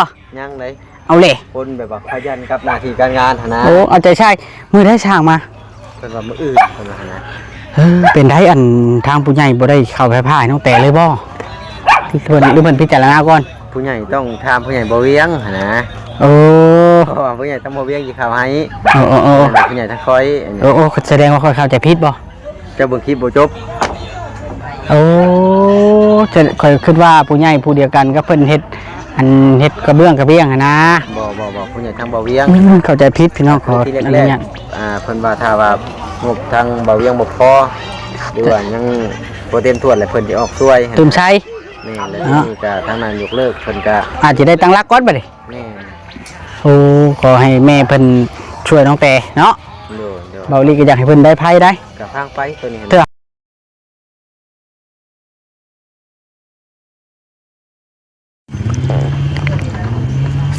ຍັງເດ້ ເອົາແຫຼະ ຄົນແບບວ່າຂະຫຍັນກັບໜ້າທີ່ການງານຫັ້ນນະ. ໂອ້ ເອົາໃຈໃສ່. ມື້ໃດຊ່າງມາ? ເພິ່ນວ່າມື້ອື່ນ ເພິ່ນວ່າຫັ້ນນະ. ເອີ ເປັນໃດ ອັນທາງຜູ້ໃຫຍ່ບໍ່ໄດ້ເຂົ້າໄຟຟ້າໃຫ້ນ້ອງແຕເລີຍບໍ່? ເພິ່ນ ຫຼືເພິ່ນພິຈາລະນາກ່ອນ? ຜູ້ໃຫຍ່ຕ້ອງຖາມຜູ້ໃຫຍ່ບໍ່ວຽງຫັ້ນນະ. ໂອ້ ເພາະວ່າຜູ້ໃຫຍ່ຕ້ອງບໍ່ວຽງຊິເຂົ້າໃຫ້. ໂອ້ ໂອ້ ໂອ້ ຜູ້ໃຫຍ່ທາງຂ້ອຍ. ໂອ້ ໂອ້ ສະແດງວ່າຂ້ອຍເຂົ້າໃຈຜິດບໍ່? ເຈົ້າເບິ່ງຄລິບບໍ່ຈົບ. ໂອ້ ຂ້ອຍຄິດວ່າຜູ້ໃຫຍ່ຜູ້ດຽວກັນກັບເພິ່ນເຮັດ ອັນເຮັດກະເບື້ອງກະບຽງຫັ້ນນະ. ບໍ່ ບໍ່ ບໍ່ ຜູ້ໃຫຍ່ທາງບ່າວວຽງ. ອືມ ເຂົ້າໃຈຜິດພີ່ນ້ອງ. ຂໍອະນຸຍາດ. ອ່າ ເພິ່ນວ່າຖ້າວ່າງົບທາງບ່າວວຽງບໍ່ພໍ ຫຼືວ່າຍັງບໍ່ເຕັມຖ້ວນ ແລ້ວເພິ່ນຊິອອກຊ່ວຍ. ຕື່ມໃສ່. ແມ່ນ. ແລ້ວທີນີ້ກະທາງນັ້ນຍົກເລີກ ເພິ່ນກະອາດຈະໄດ້ຕັ້ງຫຼັກກ່ອນບາດນີ້. ແມ່ນ. ໂອ້ ຂໍໃຫ້ແມ່ເພິ່ນຊ່ວຍນ້ອງແຕເນາະ. ໂດຍ ໂດຍ. ເບົາລີກະຢາກໃຫ້ເພິ່ນໄດ້ໄພໄດ໋. ກະຟັງໄປໂຕນີ້ຫັ້ນ.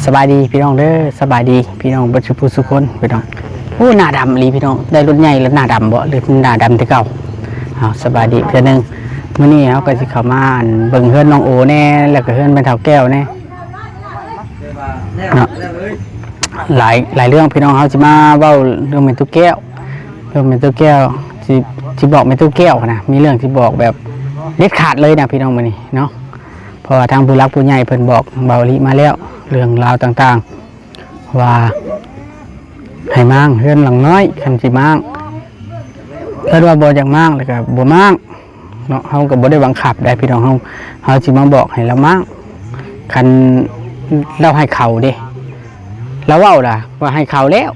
ສະບາຍດີພີ່ນ້ອງເດີ ສະບາຍດີພີ່ນ້ອງເບິດສູ່ຜູ້ສູ່ຄົນພີ່ນ້ອງ. ໂອ້ ໜ້າດຳອີ່ຫຼີພີ່ນ້ອງ ໄດ້ລົດໃຫຍ່ແລ້ວໜ້າດຳບໍ່ ຫຼືໜ້າດຳແຕ່ເກົ່າ? ເອົາ ສະບາຍດີອີກເທື່ອໜຶ່ງ. ມື້ນີ້ເຮົາກະຊິເຂົ້າມາ ອັນ ເບິ່ງເຮືອນນ້ອງໂອແດ່ ແລ້ວກະເຮືອນແມ່ເຖົ້າແກ້ວແດ່ເນາະ. ຫຼາຍ ຫຼາຍເລື່ອງພີ່ນ້ອງ ເຮົາຊິມາເວົ້າເລື່ອງແມ່ຕູ້ແກ້ວ ເລື່ອງແມ່ຕູ້ແກ້ວ ຊິ ຊິບອກແມ່ຕູ້ແກ້ວນະ ມີເລື່ອງຊິບອກແບບເດັດຂາດເລີຍນະພີ່ນ້ອງມື້ນີ້ເນາະ. ເພາະວ່າທາງຜູ້ຫຼັກຜູ້ໃຫຍ່ເພິ່ນບອກເບົາລີມາແລ້ວ ເລື່ອງລາວຕ່າງໆ ວ່າໃຫ້ມ້າງເຮືອນຫຼັງນ້ອຍ ຄັນຊິມ້າງ ເພິ່ນວ່າບໍ່ຢາກມ້າງແລ້ວກະບໍ່ມ້າງເນາະ. ເຮົາກະບໍ່ໄດ້ບັງຄັບໄດ໋ພີ່ນ້ອງ ເຮົາ ເຮົາຊິມາບອກໃຫ້ລາວມ້າງ ຄັນລາວໃຫ້ເຂົ້າເດ້ ລາວເວົ້າລະວ່າໃຫ້ເຂົ້າແລ້ວ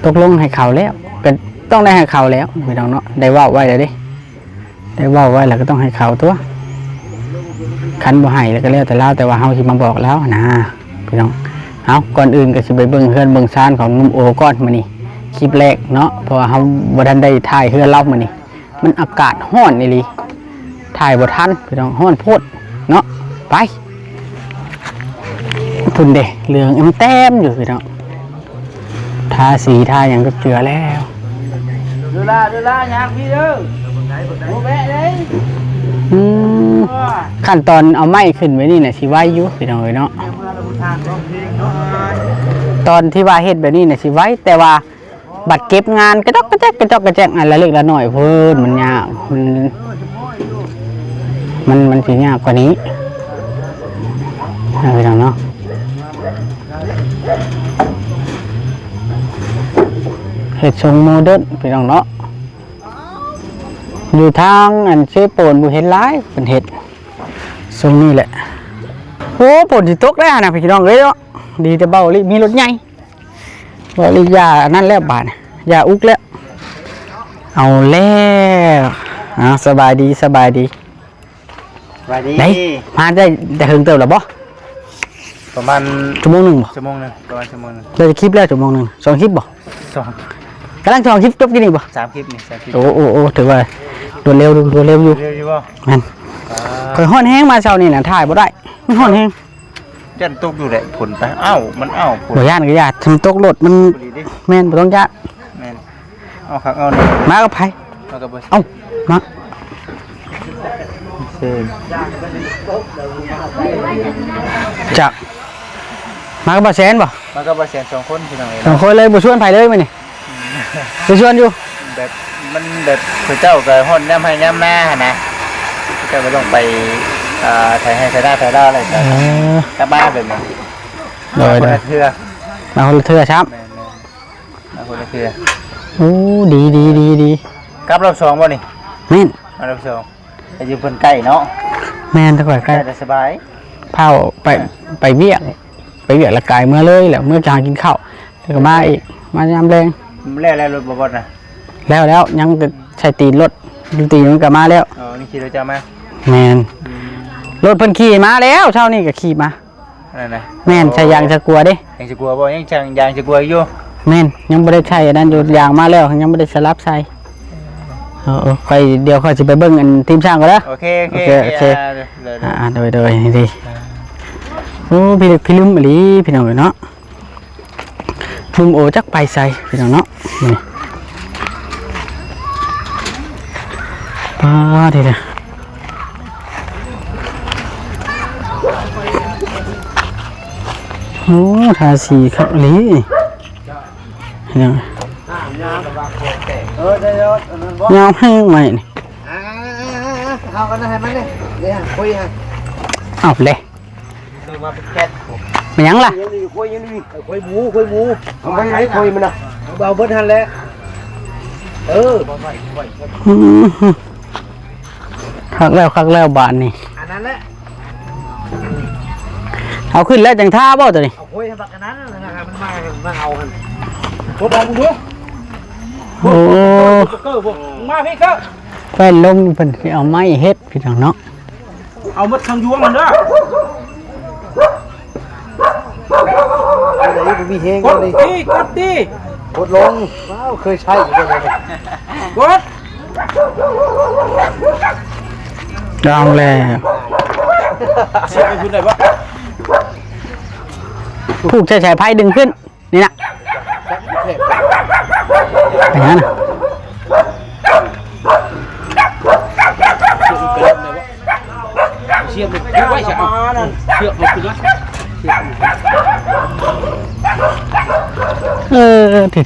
ຕົກລົງໃຫ້ເຂົ້າແລ້ວ ກະຕ້ອງໄດ້ໃຫ້ເຂົ້າແລ້ວພີ່ນ້ອງເນາະ ໄດ້ເວົ້າໄວ້ແລ້ວເດ້. ໄດ້ເວົ້າໄວ້ແລ້ວກະຕ້ອງໃຫ້ເຂົ້າຕົວະ ຄັນບໍ່ໃຫ້ແລ້ວກະແລ້ວແຕ່ລາວ ແຕ່ວ່າເຮົາຊິມາບອກລາວຫັ້ນນາພີ່ນ້ອງ. ເອົາ ກ່ອນອື່ນກະຊິໄປເບິ່ງເຮືອນເບິ່ງຊານຂອງໜຸ່ມໂອກ່ອນມື້ນີ້ ຄລິບແລກເນາະ ເພາະວ່າເຮົາບໍ່ທັນໄດ້ຖ່າຍເຮືອນລາວມື້ນີ້ ມັນອາກາດຮ້ອນອີ່ຫຼີ ຖ່າຍບໍ່ທັນພີ່ນ້ອງ ຮ້ອນໂພດເນາະ. ໄປ ພຸ້ນເດ້ ເຫຼືອງແຕ້ມໆຢູ່ພີ່ນ້ອງ ທາສີທາຫຍັງກະເຈື່ອແລ້ວ. ເດີລາ ເດີລາ ຍ່າງພີ້ເດີ ບໍ່ແວະເດ້. ອືມ ຂັ້ນຕອນເອົາໄມ້ຂຶ້ນໄວ້ນີ້ນະ ຊິໄວຢູ່ພີ່ນ້ອງເອີຍເນາະ ຕອນທີ່ວ່າເຮັດແບບນີ້ນະຊິໄວ ແຕ່ວ່າ ບັດເກັບງານກະຈອກກະແຈກ ກະຈອກກະແຈກ ອັນລະເລັກລະນ້ອຍພຸ້ນ ມັນຍາກ ມັນ ມັນ ມັນຊິຍາກກວ່ານີ້ນະພີ່ນ້ອງເນາະ. ເຮັດຊົງໂມເດີນພີ່ນ້ອງເນາະ ຢູ່ທາງອັນເຊໂປນບໍ່ເຫັນຫຼາຍ ເພິ່ນເຮັດຊົງນີ້ແຫຼະ. ໂອ້ ຝົນຊິຕົກແລ້ວຫັ້ນນະພີ່ນ້ອງເອີຍເນາະ ດີແຕ່ເບົາລີມີລົດໃຫຍ່. ບໍ່ລິຢາອັນນັ້ນແລ້ວບາດນີ້ ຢາອຸກແລ້ວ ເອົາແລ້ວ. ເອົາ ສະບາຍດີ ສະບາຍດີ ສະບາຍດີ. ໄດ້ ມາໄດ້ແຕ່ເຫິງເຕີບແລ້ວບໍ່? ປະມານຊົ່ວໂມງໜຶ່ງບໍ່? ຊົ່ວໂມງໜຶ່ງ ປະມານຊົ່ວໂມງໜຶ່ງ. ໄດ້ຈັກຄລິບແລ້ວ? ຊົ່ວໂມງໜຶ່ງ ສອງຄລິບບໍ່? ສອງ ກຳລັງສອງຄລິບ ຈົບຢູ່ນີ້ບໍ່? ສາມຄລິບນີ້ ສາມຄລິບ. ໂອ້ ໂອ້ ໂອ້ ຖືວ່າລວດເລັວ ລວດເລັວຢູ່ ລວດເລັວຢູ່ບໍ່? ແມ່ນ. ອ່າ ຂ້ອຍຮ້ອນແຮງ ມາເຊົ້ານີ້ນະ ຖ່າຍບໍ່ໄດ້ ມັນຮ້ອນແຮງ. ຢ້ານຕົກຢູ່ແຫຼະ ຝົນຕາຍ. ອ້າວ ມັນ ອ້າວ ຝົນ ບໍ່ຢ້ານກະຢ່າ ມັນຕົກໂລດ ມັນ ແມ່ນ ບໍ່ຕ້ອງຢ້ານ. ແມ່ນ. ເອົາຄັກເອົາແນ່ ມາກັບໃຜ? ມາກັບ ເອົ້າ ມາ ເຊີນ ຈັກ ມາກັບບ່າວແສນບໍ່? ມາກັບບ່າວແສນສອງຄົນພີ່ນ້ອງເອີຍ ສອງຄົນເລີຍ ບໍ່ຊວນໃຜເລີຍມື້ນີ້. ໄປຊວນຢູ່ ແບບ ມັນແບບ ເຂົາເຈົ້າກະຮ້ອນຍາມໄຮ່ຍາມນາຫັ້ນນະ ເຂົາເຈົ້າກະຕ້ອງໄປ ອ່າ ໄຖໄຮ່ໄຖນາໄຖນາແລ້ວກະ ເອີ ກັບມາແບບນີ້. ໂດຍ ມາຄົນລະເທື່ອ ມາຄົນລະເທື່ອຊ້ຳ. ແມ່ນໆ ມາຄົນລະເທື່ອ. ໂອ້ ດີໆໆໆ ກັບລອບສອງບໍ່ນີ້? ແມ່ນ ມາລອບສອງ. ແຕ່ຢູ່ເພິ່ນໃກ້ເນາະ. ແມ່ນ ແຕ່ຂ້ອຍໃກ້ ໄດ້ສະບາຍ. ພາໄປ ໄປວຽກ ໄປວຽກແລ້ວກາຍເມືອເລີຍ ແລ້ວເມືອຫາກິນເຂົ້າ ແລ້ວກະມາອີກ ມາຍາມແລງ. ແລ້ວ ແລ້ວລົດບໍ່ບອດນະ? ແລ້ວ ແລ້ວ ຍັງແຕ່ໃສ່ຕີນລົດ ຕີນມັນກະມາແລ້ວ. ອໍ ນີ້ຂີ່ລົດຈັກມາ? ແມ່ນ. ອືມ ລົດເພິ່ນຂີ່ມາແລ້ວ ເຊົ້ານີ້ກະຂີ່ມາ. ອັນນັ້ນນະ ແມ່ນ ໃສ່ຢາງສະກົວເດ້. ຢາງສະກົວບໍ່? ຍັງໃສ່ຢາງສະກົວຢູ່. ແມ່ນ ຍັງບໍ່ໄດ້ໃສ່ອັນນັ້ນຢູ່ ຢາງມາແລ້ວ ຍັງບໍ່ໄດ້ສະຫຼັບໃສ່. ເອີ ເອີ ຂ້ອຍ ດຽວຂ້ອຍຊິໄປເບິ່ງອັນທີມຊ່າງກ່ອນເດີ. ໂອເຄ ໂອເຄ ໂອເຄ ໂອເຄ. ອ່າ ໂດຍ ໂດຍ ນີ້ ອ່າ ໂອ້ ພິລຶກພິລຶມອີ່ຫຼີພີ່ນ້ອງເອີຍເນາະ. ໜຸ່ມໂອຈັກໄປໃສພີ່ນ້ອງເນາະ ມື້ນີ້. ປາດ ເດີ ເດີ ເດີ. ໂອ້ ທາສີຄັກອີ່ຫຼີ ເອີ ໄດ້ແລ້ວ ອັນນັ້ນບໍ່ ຍາວແຮງໄມ້ນີ້ ອ່າ ເອົາກັນໃຫ້ມັນນີ້ ເດ້ ຄຸຍໃຫ້ ເອົາເລີຍ ມາເປັນແຄດ ແມ່ນຫຍັງລະ ຄຸຍຢູ່ນີ້ ຄຸຍໝູ ຄຸຍໝູ ເອົາໄວ້ໃນຄຸຍມັນນະ ເອົາເບິດຫັ້ນແຫຼະ ເອີ ອືມ ຄັກແລ້ວ ຄັກແລ້ວບາດນີ້ ອັນນັ້ນແຫຼະ ເອົາຂຶ້ນແລ້ວຈັ່ງທາບໍ່ໂຕນີ້ ເອົາໂອ້ຍ ບັກອັນນັ້ນນະ ມັນມາ ມາເອົາຫັ້ນ ບໍ່ບອກເດີ ໂອ້ ເກີບໍ່ ມາພີ້ເກີ ໄຟລົມເພິ່ນຊິເອົາໄມ້ເຮັດພີ່ນ້ອງເນາະ ເອົາໝົດທັງຍວງຫັ້ນເດີ ອັນໃດບໍ່ມີແຮງ ກົດຕີ ກົດຕີ ກົດລົງ ວ້າວ ເຄີຍໃຊ້ຢູ່ເດ້ ກົດ ເອົາແລ້ວ ສຽບໄປພຸ້ນໄດ້ບໍ່ ຜູກໃສ່ສາຍໄຟດຶງຂຶ້ນ ນີ້ນະ ໄປຫານະ ສຽບມັນໄວ້ຊະ ເອົາ ເຊືອກມັນຂຶ້ນມາ ເອີ ທີ່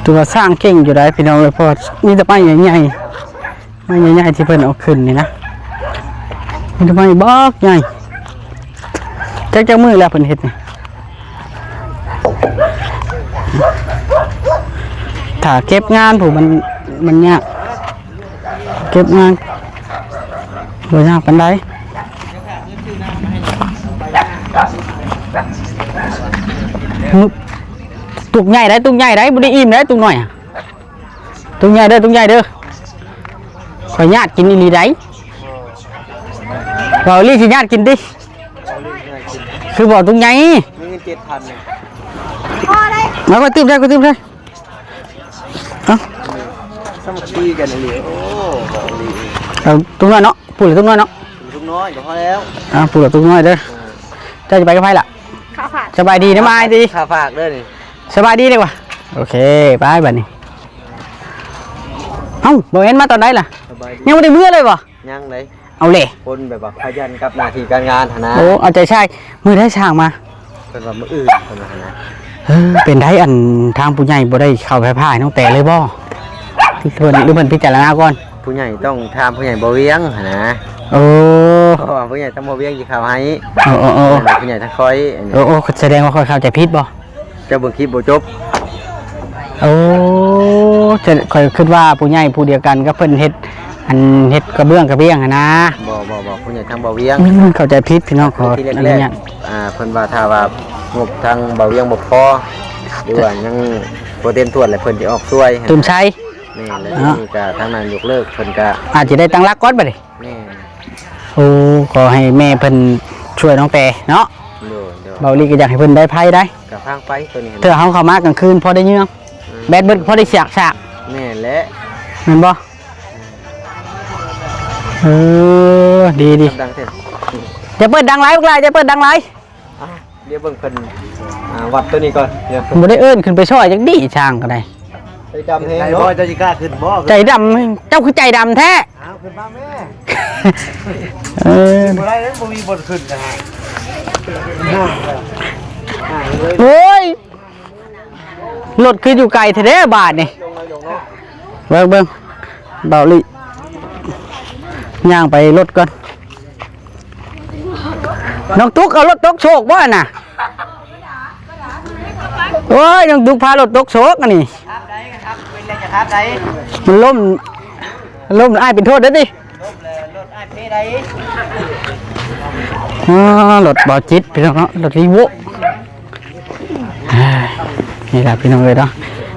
ຖືວ່າສ້າງເກັ່ງຢູ່ໄດ໋ພີ່ນ້ອງເອີຍ ເພາະມີແຕ່ໄມ້ໃຫຍ່ໆ ໄມ້ໃຫຍ່ໆທີ່ເພິ່ນເອົາຂຶ້ນນີ້ນະ ມີແຕ່ໄມ້ບັກໃຫຍ່ ຈັກ ຈັກມື້ແລ້ວເພິ່ນເຮັດນີ້ ຖ້າເກັບງານພຸ້ນ ມັນ ມັນຍາກ ເກັບງານບໍ່ຍາກປານໃດ ຕຸກໃຫຍ່ໄດ໋ ຕຸກໃຫຍ່ໄດ໋ ບໍ່ໄດ້ອີ່ມໄດ໋ ຕຸກໜ້ອຍ ຕຸກໃຫຍ່ເດີ ຕຸກໃຫຍ່ເດີ ຂ້ອຍຍາດກິນອີ່ຫຼີໃດ໋ ເວົ້າອີ່ຫຼີຊິຍາດກິນຕິ ຄືບໍ່ຕຸກໃຫຍ່ ມີເງິນເຈັດພັນ ພໍໄດ້ ມາ ຂ້ອຍຕື່ມໄດ້ ຂ້ອຍຕື່ມໄດ້ ເອົ້າ ສາມັກຄີກັນອີ່ຫຼີ ໂອ້ ເວົ້າອີ່ຫຼີ ເອົາຕຸກນ້ອຍເນາະ ປູລະຕຸກນ້ອຍເນາະ ຕຸກນ້ອຍກໍພໍແລ້ວ ອ່າ ປູລະຕຸກນ້ອຍເດີ ເຈົ້າຈະໄປກັບໃຜລະ ຂ້າຝາກ ສະບາຍດີນະ ມາຍດີ ຂ້າຝາກເດີນີ້ ສະບາຍດີເດີວ່າ ໂອເຄ ໄປບາດນີ້ ເອົ້າ ບໍ່ແມ່ນມາຕອນໃດລະ ສະບາຍດີ ຍັງບໍ່ໄດ້ເມືອເລີຍບໍ່ ຍັງເລີຍ ເອົາເລີຍ ຄົນແບບວ່າຂະຫຍັນກັບໜ້າທີ່ການງານຫັ້ນນະ ໂອ້ ເອົາໃຈໃສ່ ມື້ໃດຊ່າງມາ ເພິ່ນວ່າມື້ອື່ນເພິ່ນວ່າຫັ້ນນະ ເອີ ເປັນໃດ ອັນທາງຜູ້ໃຫຍ່ບໍ່ໄດ້ເຂົ້າໄຟຟ້າໃຫ້ນ້ອງແຕເລີຍບໍ່ ເພິ່ນ ຫຼືເພິ່ນພິຈາລະນາກ່ອນ ຜູ້ໃຫຍ່ຕ້ອງຖາມຜູ້ໃຫຍ່ບໍ່ວຽງຫັ້ນນະ ໂອ້ ເພາະວ່າຜູ້ໃຫຍ່ທາງບໍ່ວຽງຊິເຂົ້າໃຫ້ ໂອ້ ໂອ້ ໂອ້ ຜູ້ໃຫຍ່ທາງຂ້ອຍ ໂອ້ ໂອ້ ສະແດງວ່າຂ້ອຍເຂົ້າໃຈຜິດບໍ່ ເຈົ້າເບິ່ງຄລິບບໍ່ຈົບ ໂອ້ ຂ້ອຍຄິດວ່າຜູ້ໃຫຍ່ຜູ້ດຽວກັນກັບເພິ່ນເຮັດ ອັນເຮັດກະເບື້ອງກະບຽງຫັ້ນນະ ບໍ່ ບໍ່ ບໍ່ ຜູ້ໃຫຍ່ທາງບໍ່ວຽງ ອືມ ເຂົ້າໃຈຜິດພີ່ນ້ອງ ຂໍອະນຸຍາດ ອ່າ ເພິ່ນວ່າຖ້າວ່າງົບທາງບໍ່ວຽງບໍ່ພໍ ຫຼືວ່າຍັງບໍ່ເຕັມຖ້ວນ ແລ້ວເພິ່ນຊິອອກຊ່ວຍ ຕື່ມໃສ່ ແມ່ນ ແລ້ວທີນີ້ກະທາງນັ້ນຍົກເລີກ ເພິ່ນກະອາດຈະໄດ້ຕັ້ງຫຼັກກ່ອນບາດນີ້ ແມ່ນ ໂອ້ ຂໍໃຫ້ແມ່ເພິ່ນຊ່ວຍນ້ອງແຕເນາະ ໂດຍ ໂດຍ ເບົາລີກໍຢາກໃຫ້ເພິ່ນໄດ້ໄພໄດ໋ ກະຟັງໄປໂຕນີ້ ເທື່ອເຮົາເຂົ້າມາກາງຄືນພໍໄດ້ເຍືອງ ອືມ ແບດເບິດພໍໄດ້ສາກ ແມ່ນແຫຼະ ແມ່ນບໍ່ ເອີ ດີໆ ດັງແທ້ ຢ່າເປີດດັງຫຼາຍ ພວກຫຼານ ຢ່າເປີດດັງຫຼາຍ ອ່ະ ດຽວເບິ່ງເພິ່ນ ອ່າ ວັດໂຕນີ້ກ່ອນ ດຽວ ບໍ່ໄດ້ເອີ້ນຂຶ້ນໄປຊ່ອຍຈັກດີ້ ຊ່າງກໍໄດ້ ໃຈດຳແຮງເນາະ ໃຈດຳ ເຈົ້າຄືໃຈດຳແທ້ ເອົາຂຶ້ນມາແມ່ ເອີ ຂຶ້ນບໍ່ໄດ້ເດ້ ບໍ່ມີບ່ອນຂຶ້ນນະ ໂອ້ຍ ລົດຄືຢູ່ໄກແທ້ໆ ບາດນີ້ ເບິ່ງໆ ເບົາລີ ຍ່າງໄປລົດກ່ອນ ນ້ອງຕຸກເອົາລົດຕົກໂຊກບໍ່ຫັ້ນນະ ໂອ້ຍ ນ້ອງຕຸກພາລົດຕົກໂຊກອັນນີ້ ມັນລົ້ມ ລົ້ມອ້າຍເປັນໂທດເດີ້ຕິ ອ່າ ລົດເບົາຈິດພີ່ນ້ອງເນາະ ລົດລີໂວ ນີ້ລະພີ່ນ້ອງເອີຍເນາະ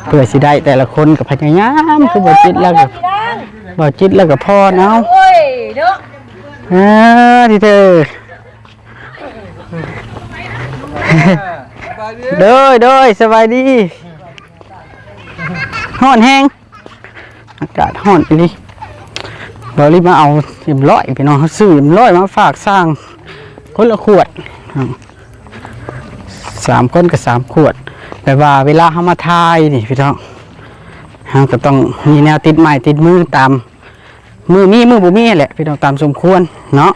ເພື່ອຊິໄດ້ແຕ່ລະຄົນກໍພະຍາຍາມ ຄືເບົາຈິດແລ້ວກໍ ເບົາຈິດແລ້ວກໍຜ່ອນເອົາ ໂອ້ຍເນາະ ອ່າ ທີ່ເທີ ໂດຍ ໂດຍ ສະບາຍດີ ຮ້ອນແຮງ ອາກາດຮ້ອນອີ່ຫຼີ ເບົາລີມາເອົາເອັມຮ້ອຍ ພີ່ນ້ອງ ເຮົາຊື້ເອັມຮ້ອຍມາຝາກຊ່າງຄົນລະຂວດ ສາມຄົນກໍສາມຂວດ ແບບວ່າເວລາເຮົາມາຖ່າຍນີ້ພີ່ນ້ອງ ເຮົາກໍຕ້ອງມີແນວຕິດໄມ້ຕິດມືຕາມ ມື້ມີມື້ບໍ່ມີຫັ້ນແຫຼະພີ່ນ້ອງ ຕາມສົມຄວນເນາະ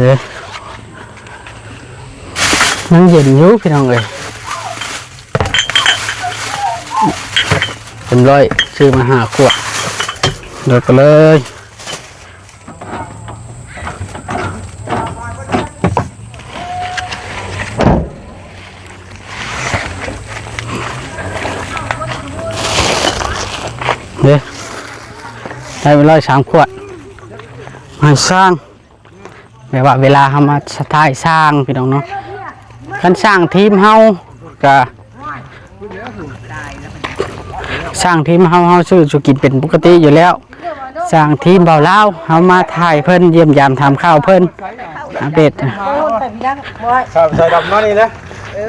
ເອີ ຍັງເຢັນຢູ່ພີ່ນ້ອງເອີຍ. ເອັມຮ້ອຍຊື້ມາຫ້າຂວດ ເດີໄປເລີຍ. ເດ້ ໄດ້ເປັນຮ້ອຍສາມຂວດ ໃຫ້ຊ່າງ ແບບວ່າເວລາເຮົາມາຖ່າຍຊ່າງພີ່ນ້ອງເນາະ ຄັນຊ່າງທີມເຮົາກະ ຊ່າງທີມເຮົາ ເຮົາຊື້ສູ່ກິນເປັນປົກກະຕິຢູ່ແລ້ວ. ຊ່າງທີມເບົາລາວ ເຮົາມາຖ່າຍເພິ່ນ ຢ້ຽມຢາມຖາມຂ່າວເພິ່ນ ອັບເດດ ສາວໃສ່ດຳມານີ້ນະ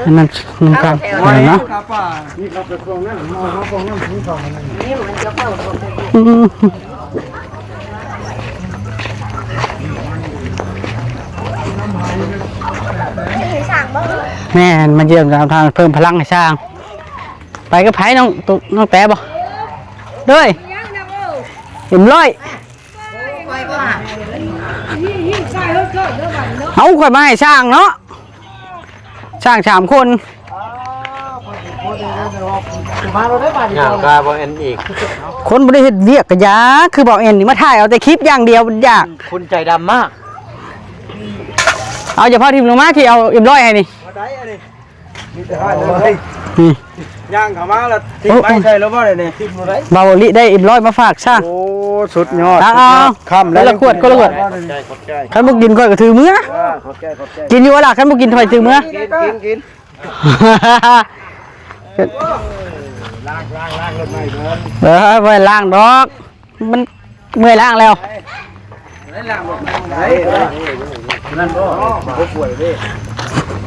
ອັນນັ້ນນຳກັນເນາະ. ອືມ ແມ່ນ ມາຢ້ຽມຢາມຖາມ ເພີ່ມພະລັງໃຫ້ຊ່າງ. ໄປກັບໃຜ ນ້ອງຕຸ ນ້ອງແຕບໍ່? ເດີຍ ເອັມຮ້ອຍ ເອົາ ຂ້ອຍມາໃຫ້ຊ່າງເນາະ ຊ່າງສາມຄົນ ຍ່າງກາບໍ່ແອນອີກ ຄົນບໍ່ໄດ້ເຮັດວຽກກະຢາກ ຄືບໍ່ແອນນີ້ມາຖ່າຍເອົາແຕ່ຄລິບຢ່າງດຽວ ຢາກ ຄົນໃຈດຳມາກ. ເອົາ ຢ່າພາຖິ້ມລົງມາ ທີ່ເອົາເອັມຮ້ອຍໃຫ້ນີ້ ມີແຕ່ໃຫ້ເລີຍ ນີ້ ຍ່າງເຂົ້າມາແລ້ວ ໂອ້ ຖິ້ມໄມ້ໃສ່ແລ້ວບໍ່ໄດ້ນີ້ ຖິ້ມບໍ່ໄດ້. ເບົາລິໄດ້ເອັມຮ້ອຍມາຝາກຊະ. ໂອ້ ສຸດຍອດ ເອົາ ເອົາ ສຸດຍອດ ຄ່ຳແລ້ວ ຄົນລະຂວດ ຄົນລະຂວດ ຂອບໃຈ ຂອບໃຈ ຄັນບໍ່ກິນຂ້ອຍກະຖືເມືອ ເອີ ຂອບໃຈ ຂອບໃຈ ກິນຢູ່ບໍ່ລະ? ຄັນບໍ່ກິນຂ້ອຍຖືເມືອ ກິນ ກິນ ກິນ ລ້າງ ລ້າງ ລ້າງລົດໃໝ່ເດີ ເອີ ບໍ່ລ້າງດອກ ມັນເມື່ອຍລ້າງແລ້ວ ໄດ້ລ້າງລົດໃໝ່ ໄດ້ ນັ້ນບໍ່ ບໍ່ປ່ວຍເດ້.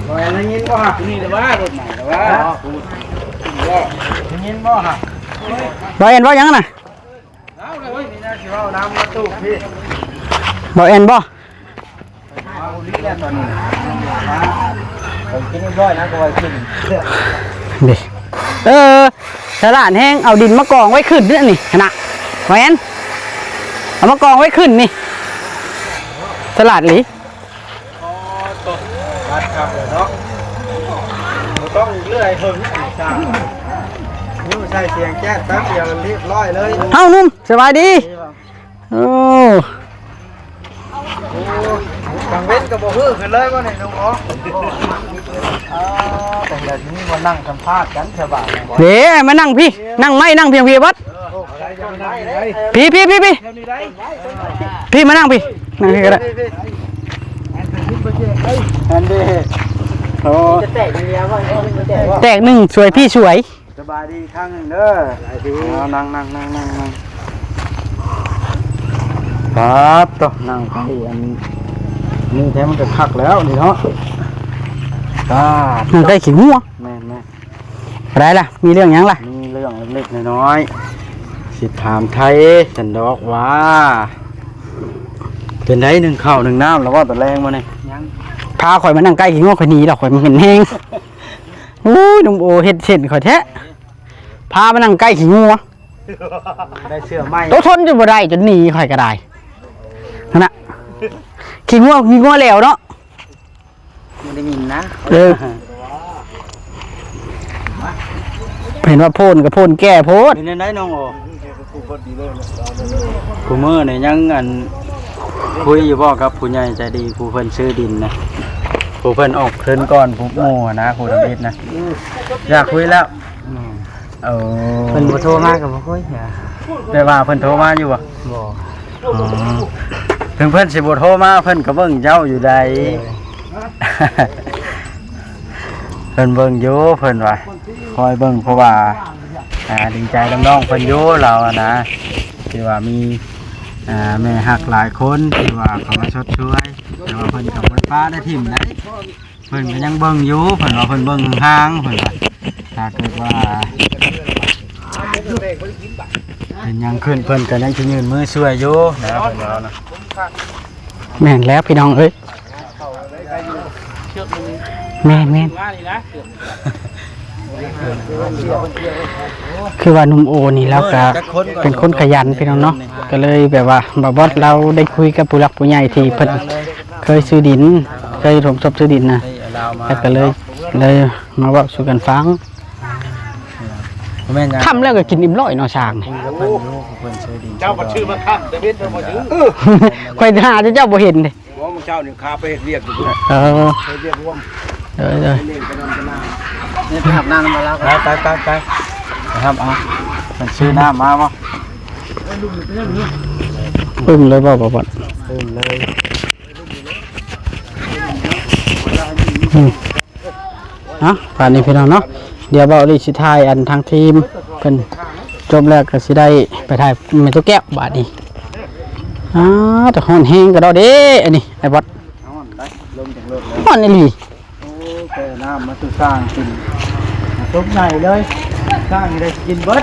ບໍ່ແອນໄດ້ຍິນບໍ່ຮະ? ນີ້ລະວ່າລົດໃໝ່ລະວ່າ ໄດ້ຍິນບໍ່ຮະ? ບໍ່ແອນເວົ້າຫຍັງນະ? ເອົາເລີຍ ມີແນວຊິເວົ້ານຳມາຕູ້ພີ່ ບໍ່ແອນບໍ່? ເດ້ ເອີ ສະຫຼາດແຮງ ເອົາດິນມາກອງໄວ້ຂຶ້ນນີ້ນະ ແມ່ນ ເອົາມາກອງໄວ້ຂຶ້ນນີ້ ສະຫຼາດອີ່ຫຼີ. ອໍ ຕົກ ບັດຄັບເລີຍເນາະ ບໍ່ຕ້ອງເລື່ອຍເຖິງ ຢູ່ໃສ່ສຽງແຈ້ດແປັບດຽວລຽບຮ້ອຍເລີຍ. ເອົ້າ ໜຸ່ມ ສະບາຍດີ. ໂອ້ ກາງເວັນກະບໍ່ຮືຂຶ້ນເລີຍບໍ່ນີ້ ໜຸ່ມເນາະ? ອໍ ແຕ່ດຽວນີ້ບໍ່ນັ່ງສຳພາດກັນສະບາຍ ເດ້ ມານັ່ງພີ້ ນັ່ງໄມ້ນັ່ງພຽງພີ້ບັດ ພີ້ ພີ້ ພີ້ ພີ້ ພີ້ ມານັ່ງພີ້ ນັ່ງພີ້ກະໄດ້ ອັນເດ ໂອ້ ແຕກໜຶ່ງ ສວຍພີ້ສວຍ. ສະບາຍດີອີກຄັ້ງໜຶ່ງເດີ ເອົາ ນັ່ງ ນັ່ງ ນັ່ງ ນັ່ງ ນັ່ງ ປາດໂທ້ ນັ່ງໄກ່ອັນນີ້ແທ້ ມັນກະຄັກແລ້ວນີ້ເນາະ ປາດ ນັ່ງໄກ່ຂີ້ງົວ ແມ່ນ ແມ່ນ ໄດ້ລະ ມີເລື່ອງຫຍັງລະ? ມີເລື່ອງເລັກໆນ້ອຍໆ ຊິຖາມໄຖ່ຊັ້ນດອກວ່າ ເປັນໃດ ໜຶ້ງເຂົ້າໜຶ້ງນ້ຳແລ້ວບໍ່ຕອນແລງມື້ນີ້? ຍັງ ພາຂ້ອຍມານັ່ງໄກ່ຂີ້ງົວ ຂ້ອຍໜີດອກ ຂ້ອຍມັນເຫັນແຮງ. ໂອ້ຍ ໜຸ່ມໂອ ເຮັດເຊັ່ນຂ້ອຍແທ້ ພາມານັ່ງໃກ້ຂີ້ງົວ ໄດ້ເສື້ອໃໝ່ ໂຕ ທົນຈົນບໍ່ໄດ້ ຈົນໜີຂ້ອຍກະໄດ້ ຫັ້ນນະ ຂີ້ງົວ ຂີ້ງົວແຫຼວເນາະ ບໍ່ໄດ້ຍິນນະ ເອີ ເຫັນວ່າໂພນກະໂພນແກ່ໂພດ ເປັນຈັ່ງໃດນ້ອງໂອ? ຄູ່ມື້ນີ້ຍັງອັນ ຄຸຍຢູ່ບໍ່ກັບຜູ້ໃຫຍ່ໃຈດີ ຜູ້ເພິ່ນຊື້ດິນນະ ຜູ້ເພິ່ນອອກທຶນກ່ອນພວກໝູ່ຫັ້ນນະ ຜູ້ທຳອິດນະ ຢາກຄຸຍແລ້ວ ໂອ້ ເພິ່ນບໍ່ໂທມາກະບໍ່ຄຸຍ ແຕ່ວ່າເພິ່ນໂທມາຢູ່ບໍ່? ບໍ່ ອືມ ເຖິງເພິ່ນຊິບໍ່ໂທມາ ເພິ່ນກະເບິ່ງເຈົ້າຢູ່ໃດ ເອີ ເພິ່ນເບິ່ງຢູ່ ເພິ່ນວ່າ ຄອຍເບິ່ງ ເພາະວ່າ ອ່າ ດີໃຈນຳນ້ອງເພິ່ນຢູ່ ລາວຫັ້ນນະ ທີ່ວ່າມີ ອ່າ ແມ່ຮັກຫຼາຍຄົນ ທີ່ວ່າເຂົ້າມາຊົດຊ່ວຍ ແຕ່ວ່າເພິ່ນກະບໍ່ໄດ້ປະໄດ້ຖິ້ມໃດ ເພິ່ນກະຍັງເບິ່ງຢູ່ ເພິ່ນວ່າເພິ່ນເບິ່ງຫ່າງໆ ເພິ່ນວ່າ ຖ້າເກີດວ່າເປັນຫຍັງຂຶ້ນ ເພິ່ນກະຍັງຊິຍື່ນມືຊ່ວຍຢູ່ນະ ເພິ່ນວ່ານະ ແມ່ນແລ້ວພີ່ນ້ອງເອີຍ ແມ່ນໆ ວ່ານີ້ນະ ເກືອບ ຄືວ່າໜຸ່ມໂອນີ້ລາວກະເປັນຄົນຂະຫຍັນພີ່ນ້ອງເນາະ ກະເລີຍແບບວ່າບ່າວບອດລາວໄດ້ຄຸຍກັບຜູ້ຫຼັກຜູ້ໃຫຍ່ທີ່ເພິ່ນເຄີຍຊື້ດິນ ເຄີຍສົມທົບຊື້ດິນນະ ແລ້ວກະເລີຍ ເລີຍມາເວົ້າສູ່ກັນຟັງ. ແມ່ນຫຍັງ ຄ່ຳແລ້ວກໍກິນອີ່ມຮ້ອຍເນາະ ຊ້າງນີ້ ໂອ້ ເພິ່ນຊື້ດິນ ເຈົ້າກໍຊື້ມາຄ່ຳແຕ່ເວັນ ເພິ່ນບໍ່ຊື້ ຂ້ອຍຫາແຕ່ເຈົ້າບໍ່ເຫັນເດ້. ບໍ່ ມື້ເຊົ້ານີ້ຂ້າໄປເຮັດວຽກຢູ່ພຸ້ນ ເອີ ເຮັດວຽກຮ່ວມ ເອີ ເອີ ນີ້ໄປນຳກັນນາ ນີ້ໄປຮັບນ້ຳມາແລ້ວ ໄປ ໄປ ໄປ ໄປຮັບເອົາ ມັນຊື້ນ້ຳມາບໍ່? ປຶ້ມເລີຍບໍ່ ບໍ່ ບໍ່ ປຶ້ມເລີຍ ອືມ. ເອົາ ບາດນີ້ພີ່ນ້ອງເນາະ ດຽວເບົາຫຼີຊິຖ່າຍອັນທາງທີມເພິ່ນຈົບແລ້ວກໍຊິໄດ້ໄປຖ່າຍແມ່ຕູ້ແກ້ວບາດນີ້. ອ້າ ແຕ່ຮ້ອນແຮງກະດອກເດ້ ອັນນີ້ອ້າຍບອດ ຮ້ອນໄດ໋ ລົມຈັ່ງລົດເລີຍ ຮ້ອນອີ່ຫຼີ. ໂອ້ ແກ່ນ້ຳມາສູ່ຊ້າງກິນ ຕົກໃຫຍ່ເລີຍ ຊ້າງນີ້ໄດ້ກິນເບິດ.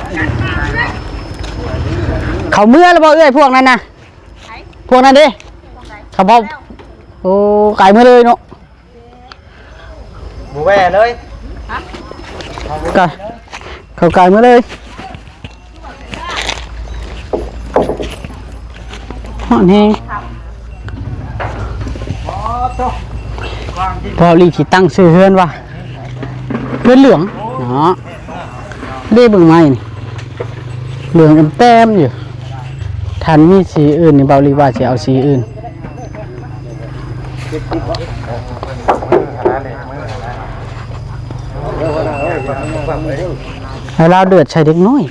ເຂົາເມືອແລ້ວບໍ່ເອື້ອຍພວກນັ້ນນະ? ພວກນັ້ນເດ້ ເຂົາເວົ້າ ໂອ້ ກາຍເມືອເລີຍເນາະ. ບໍ່ແວ່ເລີຍ ກະ ເຂົາກາຍມາເລີຍ ຮ້ອນແຮງ. ພໍລີຊິຕັ້ງຊື່ເຮືອນວ່າ ເຮືອນເຫຼືອງເນາະ. ເດ້ ເບິ່ງໄມ້ນີ້ ເຫຼືອງແຕ້ມໆຢູ່. ຄັນມີສີອື່ນນີ້ ເບົາລີວ່າຊິເອົາສີອື່ນ. ໃຫ້ລາວເດືອດໃສ່ເດັກນ້ອຍ.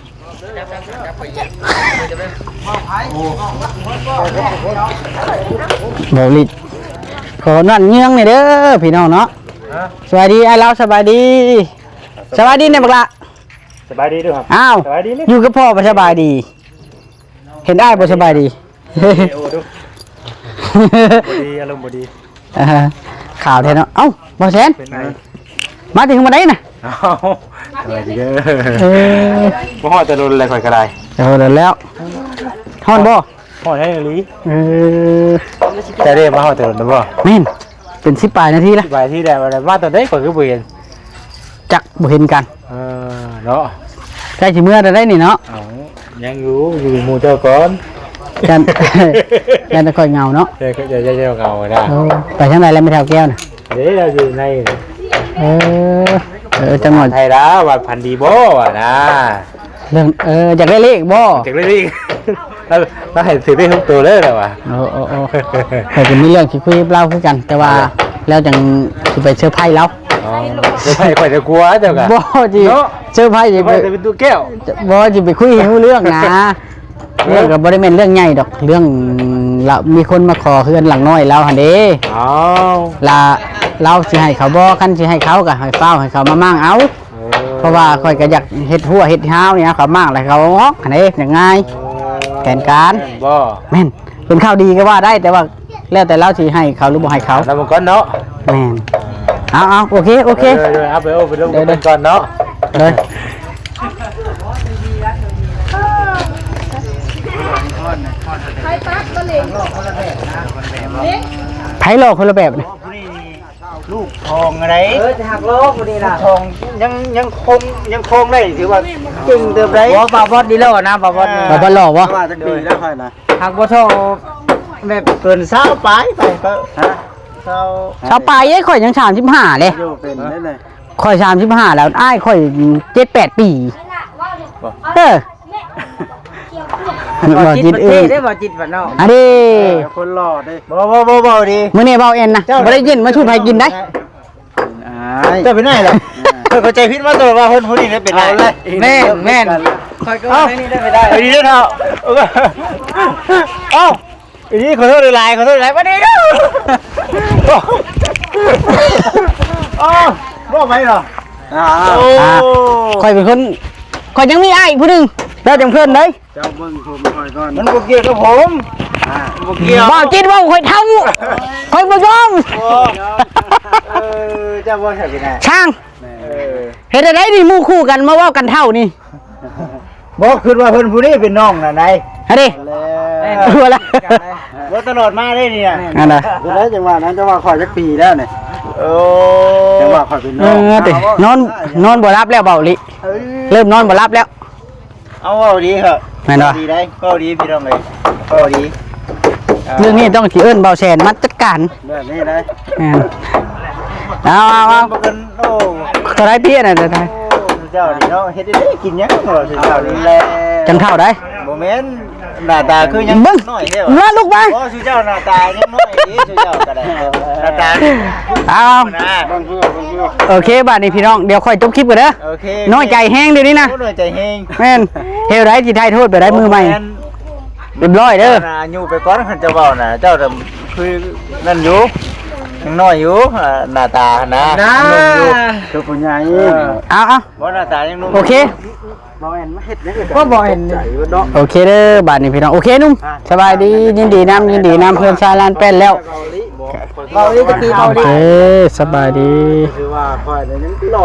ເບົາລີ ຂໍນວດເຍືອງໜ່ອຍເດີພີ່ນ້ອງເນາະ. ສະບາຍດີອ້າຍລາວ ສະບາຍດີ ສະບາຍດີແດ່ບັກຫຼ້າ. ສະບາຍດີເດີ. ອ້າວ ຢູ່ກັບພໍ່ບໍ່ສະບາຍດີ ເຫັນອ້າຍບໍ່ສະບາຍດີ. ບໍ່ດີ ອາລົມບໍ່ດີ. ເອີ ຂາວແທ້ເນາະ. ເອົ້າ ບ່າວແສນ ເປັນໄງ ມາແຕ່ເຮືອນໃດນະ? ເອົ້າ ສະບາຍດີເດີ. ເອີ ບໍ່ຮອດແຕ່ດົນແລ້ວ ຂ້ອຍກໍໄດ້ ແຕ່ດົນແລ້ວ. ຮ້ອນບໍ່? ຮ້ອນແຮງອີ່ຫຼີ. ເອີ ເຈົ້າເດ້ ມາຮອດແຕ່ດົນແລ້ວບໍ່? ແມ່ນ ເປັນສິບປາຍນາທີລະ. ສິບປາຍນາທີແລ້ວ ມາຕອນໃດຂ້ອຍຄືບໍ່ເຫັນ? ຈັກ ບໍ່ເຫັນກັນ. ເອີ ເນາະ ໃກ້ຊິເມືອແລ້ວໄດ໋ນີ້ເນາະ. ເອົ້າ ຍັງຢູ່ ຢູ່ໝູ່ເຈົ້າກ່ອນ. ຢ້ານ ຢ້ານແຕ່ຂ້ອຍເຫງົາເນາະ. ເອີ ຢ້ານເຈົ້າເຫງົານະ. ເອີ ໄປທາງໃດແລ້ວແມ່ເຖົ້າແກ້ວນະ? ເດ້ ລາວຢູ່ໃນ. ເອີ ເອີ ຈັກໜ່ອຍ ໄທລາວວ່າຝັນດີບໍ່ວ່ານະ. ເລື່ອງ ເອີ ຢາກໄດ້ເລກບໍ່? ຢາກໄດ້ເລກ. ລາວ ລາວໃຫ້ຖືກເລກທຸກໂຕເລີຍລາວວ່າ. ໂອ້ ໂອ້ ໂອ້ ຂ້ອຍກໍມີເລື່ອງຊິຄຸຍກັບລາວຄືກັນ ແຕ່ວ່າ ເອີ ແລ້ວຈັ່ງຊິໄປເຊີໄພລາວ. ອໍ ເຊີໄພຂ້ອຍຈະກົວເຈົ້າກະ. ບໍ່ ຊິເຊີໄພຊິໄປ ຂ້ອຍຈະເປັນຕູ້ແກ້ວ. ບໍ່ ຊິໄປຄຸຍໃຫ້ຮູ້ເລື່ອງນະ. ເອີ ເລື່ອງກໍບໍ່ໄດ້ແມ່ນເລື່ອງໃຫຍ່ດອກ ເລື່ອງລາວມີຄົນມາຂໍເຮືອນຫຼັງນ້ອຍລາວຫັ້ນເດ້. ອ້າວ ລາ ລາວຊິໃຫ້ເຂົາບໍ່? ຄັນຊິໃຫ້ເຂົາກໍໃຫ້ຟ້າວໃຫ້ເຂົາມາມ້າງເອົາ. ເອີ ເພາະວ່າຂ້ອຍກໍຢາກເຮັດຮົ້ວເຮັດຮາວນີ້ນະ ເຂົາມ້າງແລ້ວເຂົາອອກຫັ້ນເດ້ ຢ່າງງ່າຍ. ເອີ ແຜນການ ແມ່ນບໍ່? ແມ່ນ ເປັນຂ່າວດີກໍວ່າໄດ້ ແຕ່ວ່າແລ້ວແຕ່ລາວຊິໃຫ້ເຂົາຫຼືບໍ່ໃຫ້ເຂົາ ນຳມັນກ່ອນເນາະ. ແມ່ນ ເອົາ ເອົາ ໂອເຄ ໂອເຄ ເດີ ເດີ ເອົາໄປ ເອົາໄປລົງ ເດີ ເດີ ກັນກ່ອນເນາະ. ເດີ ໃຜຫຼໍ່ຄົນລະແບບນີ້? ລູກທອງໄດ໋. ເອີ ຈະຫັກລໍ້ຜູ້ນີ້ລະ ທອງ ຍັງ ຍັງຄົງ ຍັງຄົງໄດ້ ຖືວ່າເກັ່ງເຕີບໄດ໋. ບໍ່ ປາບອດດີແລ້ວນະ ປາບອດນີ້. ປາບອດຫຼໍ່ບໍ່? ວ່າຈັກປີແລ້ວຂ້ອຍນະ? ຫາກບໍ່ເທົ່າ ແບບເກີນຊາວປາຍໄປ. ຮະ? ຊາວ ຊາວປາຍເດ້ ຂ້ອຍຍັງສາມສິບຫ້າເດ້. ຢູ່ເປັນໄດ້ເລີຍ. ຂ້ອຍສາມສິບຫ້າແລ້ວ ອ້າຍຂ້ອຍເຈັດແປດປີ. ບໍ່? ເອີ. ບໍ່ຈິດເອີຍ ເດ້ບໍ່ຈິດບ້ານນອກ ອາເດ້ ເອີ ຄົນຫຼໍ່ເດ້. ບໍ່ ບໍ່ ບໍ່ ບໍ່ດີ ມື້ນີ້ເວົ້າເອັນນະ ບໍ່ໄດ້ຍິນມາຊູດໃຜກິນໄດ໋. ເຈົ້າເປັນໄອ້ລະ ເອີ ຂ້ອຍເຂົ້າໃຈຜິດມາຕະຫຼອດວ່າເພິ່ນຜູ້ນີ້ເປັນໄອ້. ແມ່ນ ແມ່ນ ຂ້ອຍກໍວ່າໄອ້ນີ້ໄດ້ໄປໄດ້ ໄອ້ນີ້ເດ້ເນາະ. ເອົ້າ ອີນີ້ ຂໍໂທດຫຼາຍໆ ຂໍໂທດຫຼາຍໆ ມານີ້. ໂອ້ ບໍ່ໄປເນາະ. ອ່າ ໂອ້ ອ່າ ຂ້ອຍເປັນຄົນ ຂ້ອຍຍັງມີອ້າຍອີກຜູ້ໜຶ່ງ ແລ້ວຈັ່ງເພິ່ນເດ້. ເຈົ້າເບິ່ງຜົມຂ້ອຍກ່ອນ ມັນບໍ່ກ່ຽວກັບຜົມ. ອ່າ ບໍ່ກ່ຽວ ບໍ່ຈິດເວົ້າຂ້ອຍເຖົ້າ ຂ້ອຍບໍ່ຍອມ. ເອີ ເຈົ້າບໍ່ໃສ່ເປັນໄງ ຊ່າງ. ເອີ ເຮັດໄດ້ນີ້ ໝູ່ຄູ່ກັນມາເວົ້າກັນເຖົ້ານີ້. ບໍ່ ຄິດວ່າເພິ່ນຜູ້ນີ້ເປັນນ້ອງນະໄດ໋. ຫັ້ນເດ້ ແລ້ວ ບໍ່ຕະຫຼອດມາເດ້ນີ້ນະ. ຫັ້ນນະ ເປັນໄດ ຈັ່ງວ່ານັ້ນ ເຈົ້າວ່າຂ້ອຍຈັກປີແລ້ວນີ້? ໂອ້ ຈັ່ງວ່າຂ້ອຍເປັນ ເອີ ນ້ອງ ຕິ ນອນ ນອນບໍ່ຫຼັບແລ້ວເບົາອີ່ຫຼີ ເອີ ເລີ່ມນອນບໍ່ຫຼັບແລ້ວ. ເອົາ ເວົ້າດີເນາະ ແມ່ນບໍ່? ເວົ້າດີໄດ໋ ເວົ້າດີພີ່ນ້ອງເອີຍ ເວົ້າດີ. ເລື່ອງນີ້ຕ້ອງຊິເອີ້ນເບົາແຊນມາຈັດການແບບນີ້ໄດ໋ ແມ່ນ. ເອົາ ເອົາ ເອົາ ບໍ່ເກີນ ໂອ້ ເທົ່າໃດປີອັນນັ້ນ ໂອ້ ເຈົ້ານີ້ເນາະ ເຮັດໄດ້ກິນຫຍັງເນາະ ເຈົ້ານີ້ແຫຼະ ຈັ່ງເຖົ້າໄດ໋ ບໍ່ແມ່ນ ໜ້າຕາຄືຍັງ ເບິ່ງ ນ້ອຍແທ້ຫວາ ລະລູກມາ ໂອ້ ຊຸເຈົ້າໜ້າຕາຍັງນ້ອຍອີກ ຊຸເຈົ້າກໍໄດ້ ໜ້າຕາ ເອົາ ນະ ໂອເຄ ບາດນີ້ພີ່ນ້ອງ ດຽວຂ້ອຍຈົບຄລິບກ່ອນເດີ ໂອເຄ ນ້ອຍໃຈແຮງດຽວນີ້ນະ ໂອ້ ນ້ອຍໃຈແຮງ ແມ່ນ ເຮັດໃດຊິຖ່າຍໂທດໄປໄດ້ມື້ໃໝ່ ບໍ່ແມ່ນ ຮຽບຮ້ອຍເດີ ນະ ອາຍຸໄປກ່ອນ ຄັນຈະເວົ້ານະ ເຈົ້ານະຄືນັ້ນຢູ່ ຍັງນ້ອຍຢູ່ ອາ ໜ້າຕານະ ນະ ຍັງໜຸ່ມຢູ່ ຄືຜູ້ໃຫຍ່ ເອີ ເອົາໆ ບໍ່ ໜ້າຕາຍັງໜຸ່ມ ໂອເຄ ບໍ່ແມ່ນມາເຮັດຫຍັງ ກໍບໍ່ເຫັນ ໃຈເບິດເນາະ ໂອເຄເດີ ບາດນີ້ພີ່ນ້ອງ ໂອເຄໜຸ່ມ ອ່າ ສະບາຍດີ ຍິນດີນຳ ຍິນດີນຳ ເພື່ອນຊາຍລ້ານແປ້ນແລ້ວ ເວົ້າອີກ ເວົ້າອີກ ໂອເຄ ສະບາຍດີ ຄືວ່າຂ້ອຍນີ້ຍັງຫຼໍ່